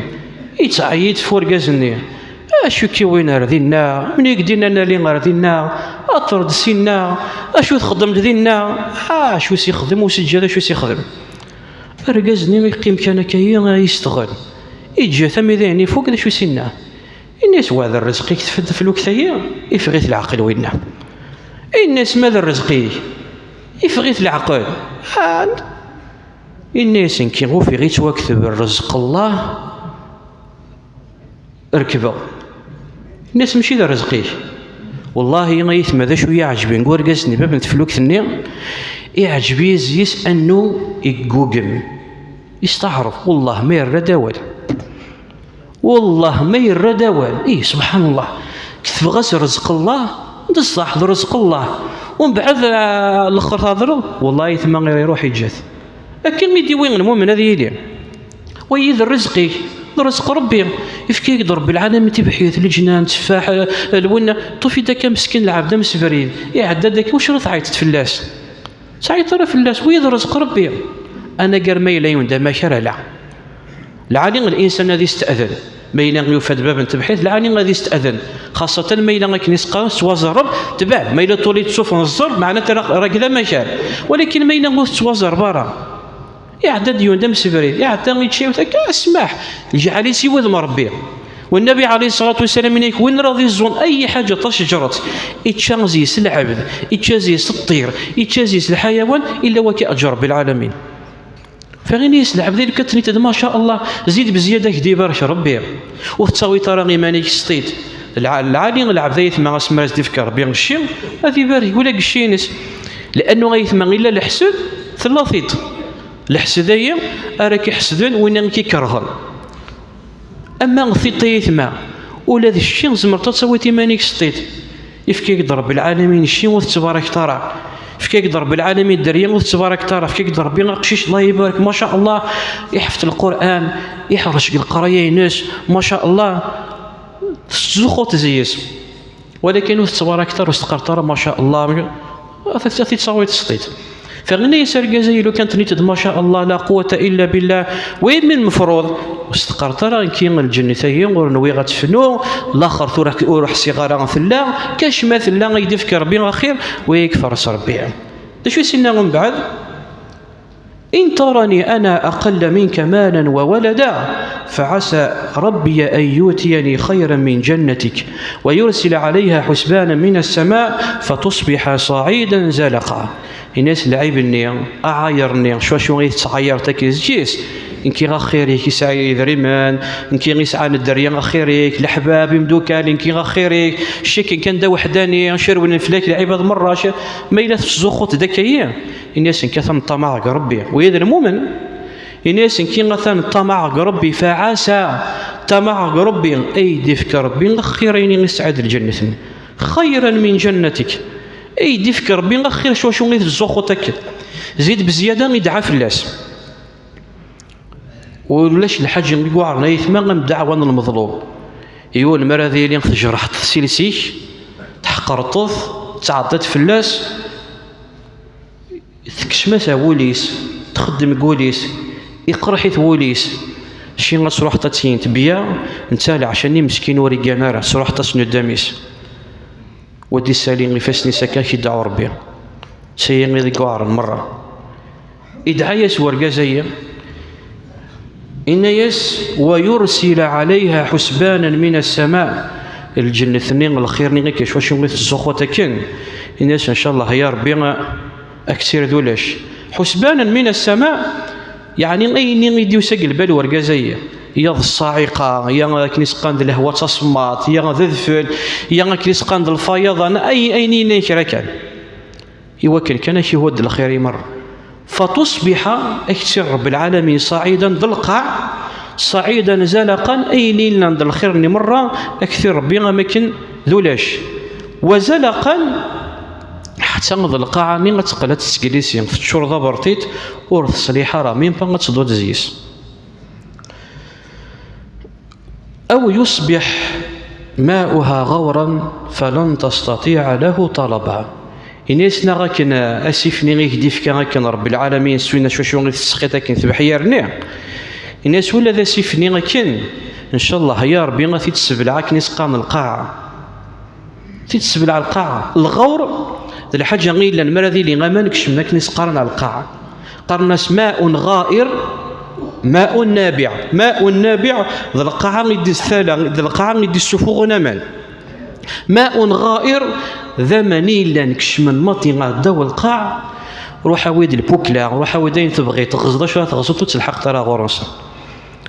Yettɛeyyiḍ ɣef urgaz-nni. Acu k-iwwin ar dinna? Mani i k-d-innan ali ar dinna? Aṭer-d sinna. Acu txeddmeḍ dinna? Ah, acu s-ixdem useǧǧad, acu s-ixdem? Argaz-nni yeqqim kan akka-yi, yesteɣel. Yeǧǧa-t armi d ayen ifuk, d acu s-inna? Ini-as, wa d rrezq i yekteb-d teflukt-ayi, iffeɣ-it leɛqel winna. Ini-as, ma d rrezq-ik, iffeɣ-it leɛqel. Ah, ini-as, nekki ufiɣ yettwakteb rrezq Allah, rekbeɣ. Ini-as, mačči d rrezq-ik. Wallahi, ay aytma, d acu i yi-iɛeǧben deg urgaz-nni, bab n teflukt-nni, iɛǧeb-iyi zzi-s annu yeggugem. Yesteɛref, wallah, ma yerra-d awal. Wallah, ma yerra-d awal. Ih, subḥanallah. Ketbeɣ-as rrezq Allah, d ṣṣeḥ, d rrezq Allah. Umbeɛd, ah, lexxer teɛdreḍ, wallahi, aytma, iruḥ yeǧǧa-t. Akken i d-iwi lmumen ad yili. Wayi d rrezq-ik, d rrezq Rebbi. Ifka-yak-d Rebbi lɛalamin tibḥirt, leǧnan, tteffaḥ, eh, lwenna. Ṭṭef-it akka meskin lɛebd amsebrid. Iɛedda-d akka, wacu ara tɛeyṭeḍ fell-as? Ur ttɛeyyiḍ ara fell-as, wayi d rrezq Rebbi. Anagar ma yella yiwen d amakar, ala. Lɛali linsan ad isteɛden. Ma yella yufa-d bab n tebḥirt, lɛali ad isteɛden. Xaṣṣatan ma yella akken i s-qqaren tettwaẓerreb, tebɛed. Ma yella tuli tṣuf n ẓẓerb, meɛna tara ragel amakar. Walakin ma yella ur tettwaẓerreb ara, iɛedda-d yiwen d amsebrid, iɛedda yečča yiwet akka, ssmaḥ, lǧeɛl-is i wudem Rebbi. Wennabi ɛalayhi ṣṣalatu wassalam, yenna-ak, win ara d-iẓẓun ay ḥaǧa taceǧret, ičča zzi-s lɛebd, ičča zzi-s ṭṭir, ičča zzi-s lḥayawan, illa wakka aǧr Rebbi lɛalamin. Fa ini-as, lɛebd-ik ad tiniḍ d ma sha Allah, zid bezyada, ak-d-ibarek Rebbi. Ur tettawiḍ ara iman-ik s tiṭ. Lɛ-, lɛali lɛebd ay aytma, asmi ara s-d-ifk Rebbi cci, ad ibarek ula deg cci-ines. Liannu ay aytma, illa leḥsed, tella tiṭ. Leḥsed-ayi ara k-iḥesden win i k-ikerhen. Ama tiṭ ay aytma, ula d cci tzemreḍ ad tawiḍ iman-ik s tiṭ. Ifka-k-d Rebbi lɛalamin cci ur tettbarakeḍ ara. Ifka-k-d Rebbi lɛalamin dderya ur tettbarakeḍ ara. Ifka-k-d Rebbi aqcic, Allah ibarek, ma sha Allah, iḥfeḍ Lqur'an, iḥrec deg leqraya-ines, ma sha Allah, tettzuxxuḍ zzi-s. Walakin ur tettbarakeḍ ara, ur s-teqqareḍ ara ma sha Allah, ad t-, ad t-tawiḍ s tiṭ. Fa yenna-yas argaz-agi: "Lukan tenniḍ-d ma sha Allah la quwwata illa billah, wa min mefruḍ, ur s-teqqareḍ ara nekki lǧennet-agi ur nwiɣ ad tefnu, laxert ur, ur ḥṣiɣ ara tella, kac ma tella ay d-ifk Rebbi axir, wa yekfer s Rebbi." D acu i s-yenna umbeɛd? "إن ترني أنا أقل منك مالا وولدا فعسى ربي أن يؤتيني خيرا من جنتك ويرسل عليها حسبانا من السماء فتصبح صعيدا زلقا." Ini-as lɛib-nni, aɛayer-nni, s wacu i tettɛayeṛeḍ akken zǧis? Nekki axir-ik, yesɛa idrimen, nekki yesɛan dderya axir-ik, leḥbab, imdukal, nekki axir-ik, ccek kan d aweḥdani, cerwen fell-ak lɛibad merra, c-, ma yella tettzuxxuḍ d akka-yi? Ini-as nekki atan ṭṭamaɛeɣ deg Rebbi, wa d lmumen. Ini-as nekki atan ṭṭamaɛeɣ deg Rebbi, faɛasa, ṭṭamaɛeɣ deg Rebbi, ay d-ifk Rebbi axir ayen i yesɛa d lǧennet-nni. Xayran min jannatik. Ay d-ifk Rebbi axir s wacu i tettzuxxuḍ akken. Zid bezyada idɛa fell-as. Ulac lḥaǧa i yuɛren ayetma am ddeɛwa n lmeḍlum. Yiwen mi ara d-yili tejreḥeḍ-t si lsik, tḥeqreḍ-t, tɛeddiḍ fell-as, tekcem-as ar wul-is, txeddem deg wul-is, iqerreḥ-it wul-is, ci ad truḥeḍ ad tgint bya, netta leɛca-nni meskin ur iggan ara, tesruḥeḍ-as nuddam-is. Wa d-isali ifassen-is akka, ak-idɛu Rebbi. Sɛiɣ i iɣuɛren merra. Idɛa-yas wergaz-agi, inna-yas: "ويرسل عليها حسبانا من السماء." Lǧennet-nni, lxir-nni, akka s wacu i tettzuxxuḍ akken. Inna-yas: "Ncallah ya Rebbi, ad k-tt-irr d ulac." Ḥusbanan min as-sama, yeɛni ayen i d-yusa deg lbal wergaz-agi. Ya d ṣṣaɛiqa, ya akken i s-qqaren d lehwa d tasemmaḍt, ya d adfel, ya akken i s-qqaren d lfayaḍ, ay-, ayen yenna kra kan. Iwakken kan ad k-ihudd lxir i merra. Fatusbiḥa, ad k-tt-irr Rebbi lɛalamin ṣaɛidan d lqaɛ, ṣaɛidan zalaqan, ayen yellan d lxir-nni merra, ad k-t-irr Rebbi am akken d ulac. Wa zalaqan, ḥetta d lqaɛa-nni ad teqqel ad tettgelisi, teččur d aberṭiṭ, ur teṣliḥ ara, même pas ad tedduḍ zzi-s. أو يصبح ماؤها غورا فلن تستطيع له طلبا. Ini-as neɣ akken, eh, asif-nni i k-d-ifka akken Rebbi lɛalamin s winna s wacu i tesqiḍ akken tbeḥyar-nni. Ini-as ula d asif-nni akken, ncallah ya Rebbi ad t-id-tessebleɛ akken i s-qqaren lqaɛa. Ti tessebleɛ lqaɛa. Lɣawr d lḥaǧa i yellan mi ara d-yili aman kecmen akken i s-qqaren ar lqaɛa. Qqaren-as maun ɣair, maun nabiɛ. Maun nabiɛ d lqaɛa i d-, tala, d lqaɛa i d-issufuɣen aman. Maun ɣair d aman i yellan kecmen maḍi ɣer ddaw lqaɛa. Ruḥ awi-d lpukla, ruḥ awi-d ayen tebɣiḍ, teɣzeḍ acu ara teɣzeḍ, ur telḥaqeḍ ara ɣur-nsen.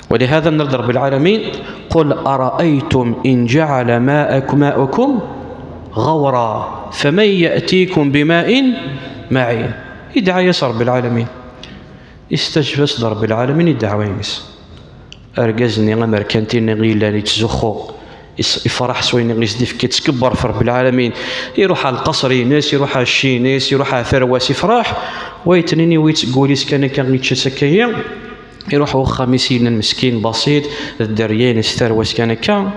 ولهذا نرد رب العالمين: "قل أرأيتم إن جعل ماءكم، ماءكم غورا فمن يأتيكم بماء معين." Idɛa-yas Rebbi lɛalamin. Istajeb-as-d Rebbi lɛalamin i ddeɛwa-ines. Argaz-nni amerkanti-nni i yellan yettzuxxu, is-, ifraḥ s wayen i s-d-ifka, yettkebber ɣef Rebbi lɛalamin. Iruḥ ar lqaṣer-ines, iruḥ ar cci-ines, iruḥ ar tarwa-s, ifraḥ. Wa yettnini, wa yett-, deg wul-is kan akka, yečča-tt akka-yi. Iruḥ wexxam-is yellan meskin, basit, d dderya-ines, tarwa-s kan akka.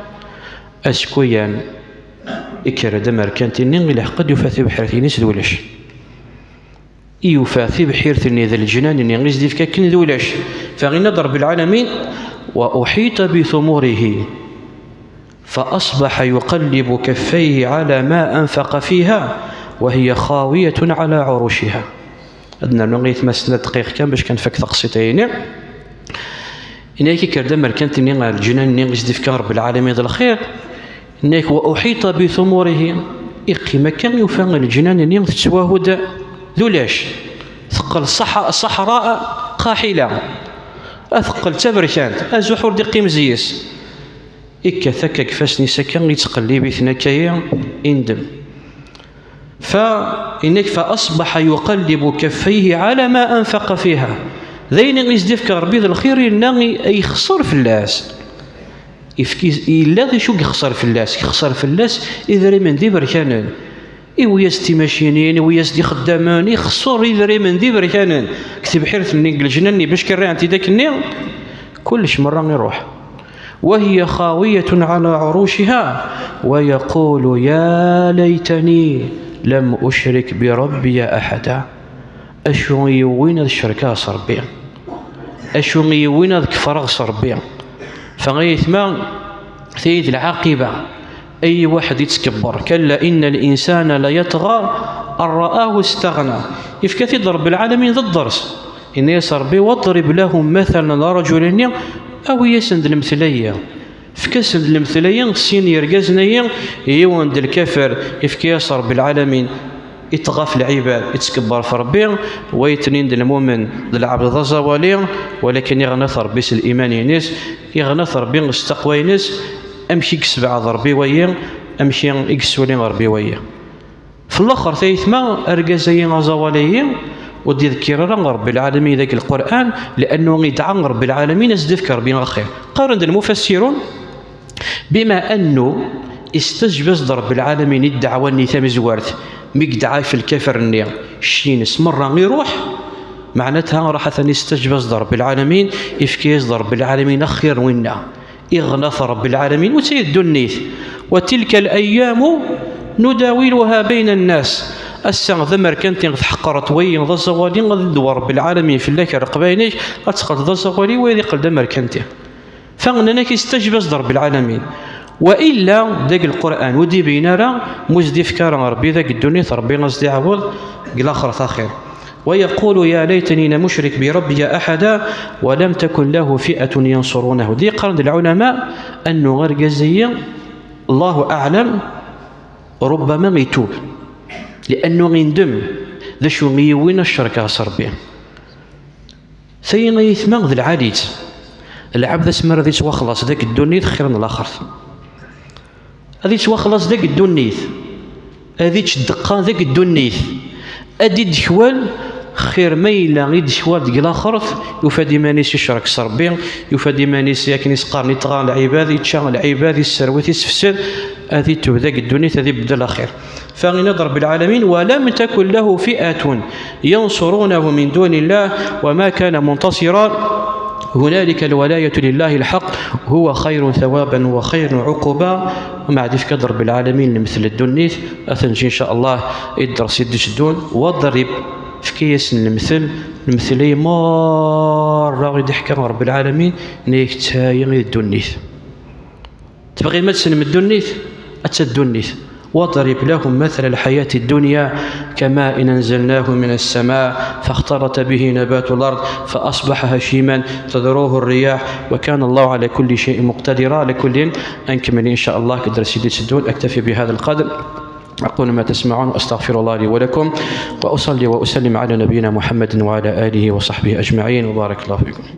Acku yan, ikker-d amerkanti-nni, ilḥeq-d, yufa tibḥirt-ines d ulac. I yufa tibḥirt-nni d leǧnan-nni i s-d-ifka akken d ulac. Fa yenna-d Rebbi lɛalamin: "وأحيط بثمره فأصبح يقلب كفيه على ما أنفق فيها وهي خاوية على عروشها." Ad nernu i tmasen dqiq kan bac kan nfak taqsiṭ-ayini. Ini-ak ikker-d amerkanti-nni ɣer leǧnan-nni i s-d-ifka Rebbi lɛalamin d lxir. Ini-ak: "وأحيط بثمره." Iqqim akka, yufa leǧnan-nni tettwahu-d d ulac. Teqqel ṣaḥ-, ṣaḥra qaḥila. Ad teqqel d taberkant, azuḥ ur d-iqqim zzi-s. Ikkat akka deg ifassen-is akka, yettqellib-iten akka-yi, indem. Fa, inek, فأصبح يقلب كفيه على ما أنفق فيها. D ayen i s-d-ifka Rebbi d lxir, yenna i-, yexṣer fell-as. Ifki-, yella d acu yexṣer fell-as. Yexṣer fell-as idrimen d iberkanen. Iwi-yas-d timacinin, iwi-yas-d ixeddamen, ixṣer idrimen d iberkanen. Deg tebḥirt-nni, deg leǧnan-nni, bac kerriɛent-id akkenni, kullec merra iruḥ. وهي خاوية على عروشها ويقول يا ليتني لم أشرك بربي أحدا. Acu i yi-yewwin ad cerkeɣ s Ṛebbi? Acu i yi-yewwin ad kefreɣ s Ṛebbi? Fa ay aytma, tayi d lɛaqiba. Ay waḥed ittkebber. Kalla inna l-insana la yatɣa an ra'ahu staɣna. Yefka-t-id Ṛebbi lɛalamin d dders. Yenna-yas Ṛebbi: واضرب لهم مثلا, rajul-nni, awi-yasen-d lemtel-ayi. Efk-asen-d lemtel-ayi, sin yergazen-ayi, yiwen d lkafer, yefka-yas Ṛebbi lɛalamin, iṭɣa f lɛibad, ittkebber f Ṛebbi, wa yettnin d lmumen, d lɛebd d aẓawali, walakin iɣna-t Ṛebbi s liman-ines, iɣna-t Ṛebbi s taqwa-ines. Amek i yessebɛed Ṛebbi wayi? Amek i yessuli Ṛebbi wayi? F laxert, ay aytma, argaz-ayi aẓawali-ayi ur d-iḍekkir ara Ṛebbi lɛalamin deg Lqur'an, li'annu idɛa Ṛebbi lɛalamin ad s-d-ifk Ṛebbi axir. Qqaren-d lmufassirun: bima annu istajeb-as-d Ṛebbi lɛalamin i ddeɛwa-nni tamezwart, mi yedɛa f lkafer-nni, cci-ines merra iruḥ, meɛnatha raḥ atan istajeb-as-d Ṛebbi lɛalamin, ifka-yas-d Ṛebbi lɛalamin axir n winna. Iɣna-t Ṛebbi lɛalamin, ur ttayed ddunit. وتلك الأيام نداولها بين الناس. Ass-a d amerkanti, tḥeqqreḍ wayi d aẓawali, ad idewwer Ṛebbi lɛalamin fell-ak rreqba-inek, ad teqqleḍ d aẓawali, wayeḍ iqqel d amerkanti. Fa nnan-ak istajeb-as-d Ṛebbi lɛalamin. Wa illa, deg Lqur'an ur d-ibeyyen ara, ma ur s-d-ifka ara Ṛebbi deg ddunit, Ṛebbi ad s-d-iɛawed deg laxert axir. ويقول يا ليتني لم أشرك بربي أحدا ولم تكن له فئة ينصرونه. D-, qqaren-d lɛulama annu argaz-ayi, Allahu aɛlam, rubbama itub, li'annu indem d acu i yi-yewwin ad cerkeɣ s Ṛebbi. Tayi, ay aytma, d lɛali-tt. Lɛebd asmi ara d-ittwaxlaṣ deg ddunit xir n laxert. Ad ittwaxlaṣ deg ddunit, ad ičč ddeqqa deg ddunit, ad d-idekwal, xir ma yella idekwal deg laxert, yufa-d iman-is icrek s Ṛebbi, yufa-d iman-is akken i s-qqaren iṭɣa lɛibad, ičča lɛibad, isserwet, isefsed, ad itub deg ddunit, ad ibeddel axir. Fa yenna-d Ṛebbi lɛalamin: ولم تكن له فئة ينصرونه من دون الله وما كان منتصرا هنالك الولاية لله الحق هو خير ثوابا وخير عقبا. Mbeɛd ifka-d Ṛebbi lɛalamin lemtel n ddunit, ad t-neǧǧ in ca Allah i dders i d-iteddun. وَاضْرِبْ, efk-asen lemtel, lemtel-ayi merra i d-iḥka Ṛebbi lɛalamin, nna-yak d tayi i d ddunit. Tebɣim ad tessnem ddunit? Atta ddunit. وَاضْرِبْ لَهُمْ مَثَلَ الْحَيَاةِ الدُّنْيَا كَمَاءٍ أَنْزَلْنَاهُ مِنَ السَّمَاءِ فَاخْتَلَطَ بِهِ نَبَاتُ الْأَرْضِ فَأَصْبَحَ هَشِيمًا تَذْرُوهُ الرِّيَاحُ وَكَانَ اللَّهُ عَلَى كُلِّ شَيْءٍ مُقْتَدِرًا. Ala kulli, ad nkemmel in ca Allah deg dders i d-iteddun. أكتفي بهذا القدر. أقول ما تسمعون وأستغفر الله لي ولكم، وأصلي وأسلم على نبينا محمد وعلى آله وصحبه أجمعين، وبارك الله فيكم.